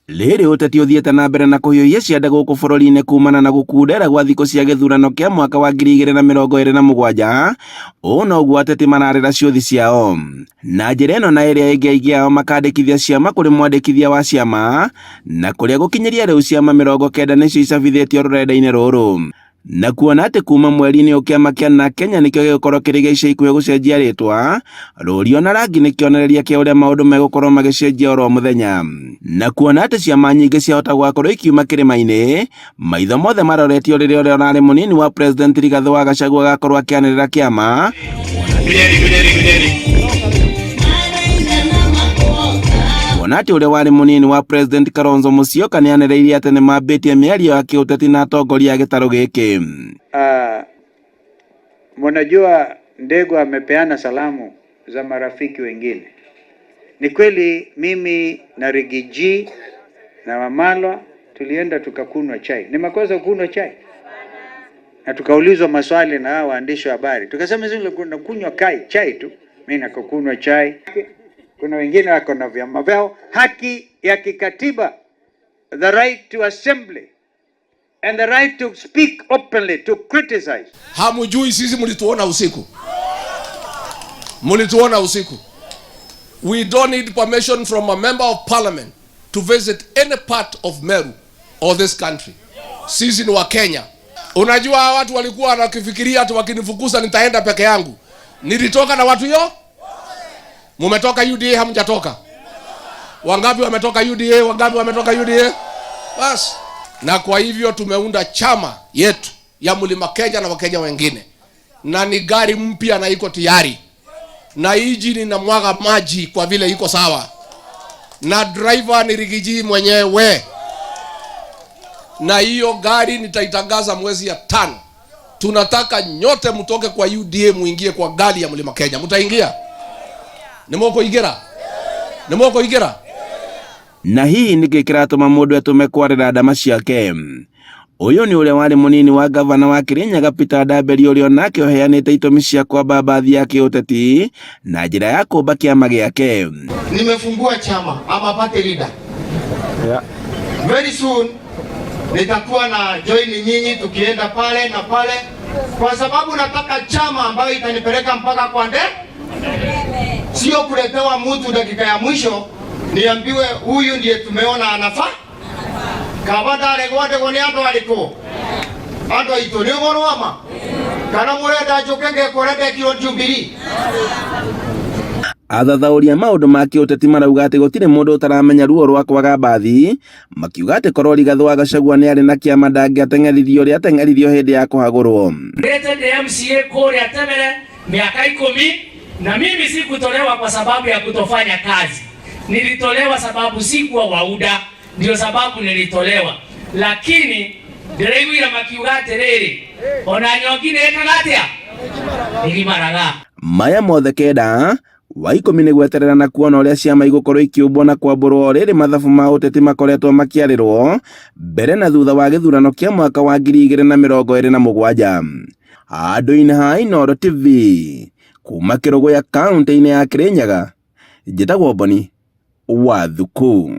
Rĩrĩ ũteti ũthiĩte na mbere na kũhiũhia ciande gũkũ bũrũri-inĩ kumana na gũkundera gwa thikũ cia gĩthurano kĩa mwaka wa 2027, ũũ noguo ateti mararĩra ciũthi ciao. Na njĩra ĩno na ĩrĩa ĩngĩ aingĩ ao makandĩkithia ciama kũrĩ mwandĩkithia wa ciama, na kũrĩa gũkinyĩria rĩu ciama 90 nĩcio icabithĩtio rũrenda-inĩ rũrũ. Na kuona atĩ kuma mweri-inĩ ũyũ kĩama kĩa Narc Kenya nĩkĩo gĩgũkorwo kĩrĩ gĩa ica ikuhĩ gũcenjia rĩtwa, rũri ona rangi nĩ kĩonereria kĩa ũrĩa maũndũ megũkorwo magĩcenjia oro mũthenya. Na kuona atĩ ciama nyingĩ ciahota gũgakorwo ikiuma kĩrĩma-inĩ, maitho mothe maroretio rĩrĩa ũrĩa ũrarĩ mũnini wa President Rigathĩ wa Gachagua agakorwo akĩanĩrĩra kĩama kuona atĩ ũrĩa warĩ mũnini wa President Kalonzo Musyoka nĩ anĩrĩire atĩ nĩ mambĩtie mĩario ya kĩũteti na atongoria a gĩtarũ gĩkĩ. Mnajua Ndegwa amepeana salamu za marafiki wengine. Ni kweli mimi na Riggy G na Wamalwa tulienda tukakunywa chai. Ni makosa kunywa chai? Na tukaulizwa maswali na hao waandishi wa habari, tukasema sisi tunakunywa chai tu, mimi nakakunywa chai. Kuna wengine wako na vyama vyao. Haki ya kikatiba, the right to assembly and the right to speak openly, to criticize. Hamujui sisi mlituona usiku, mlituona usiku. We don't need permission from a member of parliament to visit any part of Meru or this country. Sisi ni wa Kenya. Unajua watu walikuwa wanakifikiria ati wakinifukuza nitaenda peke yangu. Nilitoka na watu yo. Mumetoka UDA, hamjatoka? Wangapi wametoka UDA? Wangapi wametoka UDA? Bas. Na kwa hivyo tumeunda chama yetu ya Mlima Kenya na Wakenya wengine, na ni gari mpya na iko tayari, na injini inamwaga maji kwa vile iko sawa, na driver ni Riggy G mwenyewe, na hiyo gari nitaitangaza mwezi ya 5. Tunataka nyote mtoke kwa UDA muingie kwa gari ya Mlima Kenya. Mtaingia? Nĩ mũkũingĩra? Nĩ mũkũingĩra? Na hihi nĩkĩ kĩratũma mũndũ etũme kwarĩra ndama ciake? Ũyũ nĩ ũrĩa warĩ mũnini wa gavana wa Kirinyaga Peter Ndamberi, ũrĩa onake ũheanĩte itũmi cia kwamba mbathi ya kĩũteti na njĩra ya kũmba kĩama gĩake. Nimefungua chama, I'm a party leader. Very soon nitakuwa na join nyinyi tukienda pale na pale, kwa sababu nataka chama ambayo itanipeleka mpaka kwa nde, sio kuletewa mtu dakika ya mwisho niambiwe huyu ndiye tumeona anafaa. Kaba ndaregwo ndegwo nĩ andũ arĩkũ? Andũ aitũ nĩ ũhoro wa ma kana mũrenda njũke ngekore ndekirwo Jubilee? Athathaũri a maũndũ ma kĩũteti marauga atĩ gũtirĩ mũndũ ũtaramenya ruo rwa kwaga mbathi, makiuga atĩ korwo Rigathĩ wa Gachagua nĩ arĩ na kĩama ndangĩateng'eririo ũrĩa ateng'eririo hĩndĩ ya kũhagũrwo. Ndete ndi MCA kũrĩa Tebere miaka 10 na mimi sikutolewa kwa sababu ya kutofanya kazi. Nilitolewa sababu sikuwa wauda, ndio sababu nilitolewa. Lakini ndĩraiguire makiuga atĩrĩrĩ, ona nyongi nĩ ĩkaga atĩa? Ĩgimaraga. Maya mothe kenda wa 10 nĩ gweterera na kuona ũrĩa ciama igũkorwo ikĩũmbwo na kwambũrwo rĩrĩ mathabu ma ũteti makoretwo makĩarĩrwo mbere na thutha wa gĩthurano kĩa mwaka wa 2027. Handũ-inĩ ha Inooro TV kuma Kĩrũgũya kaũntĩ-inĩ ya Kĩrĩnyaga, njĩtagwo Boni wa Thuku.